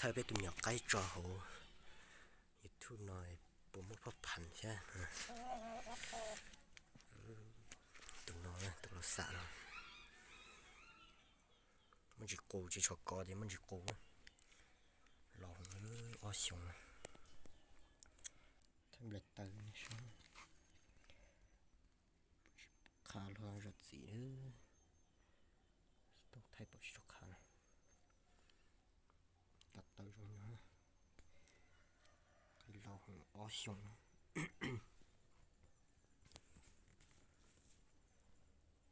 Thaij peb tus me nyuam qaib tso hauv YouTube no puas muaj phaj phan thiab. Tus no, tus los xam no, muaj ntsis qus, tsis tshua kov ces muaj ntsis qus. Laus ob xyoos, thaij nplaim taws ne, qha luag zam txim, thaij pom tsis tshua qha na. Nplaim taws zoo no, laus ob xyoos.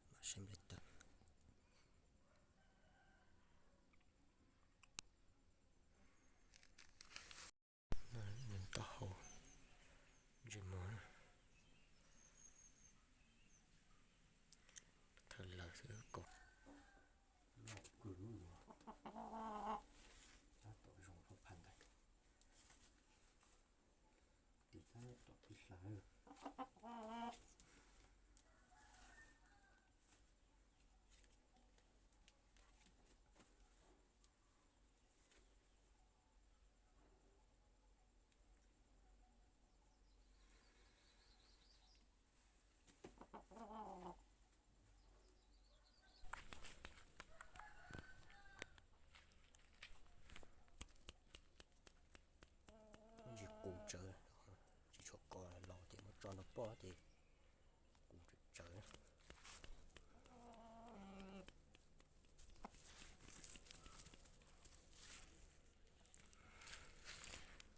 Mam saib nplaim taws. Nws taub hau ntsis mos, thawj lawm xwb kaus. Loj kawg, tab tom zoo phaj phan ntawd. Tim tab tom tib hlab. Ntsis qus tsawv, tsis tshua kov, laus ces muab tso nrog poj ces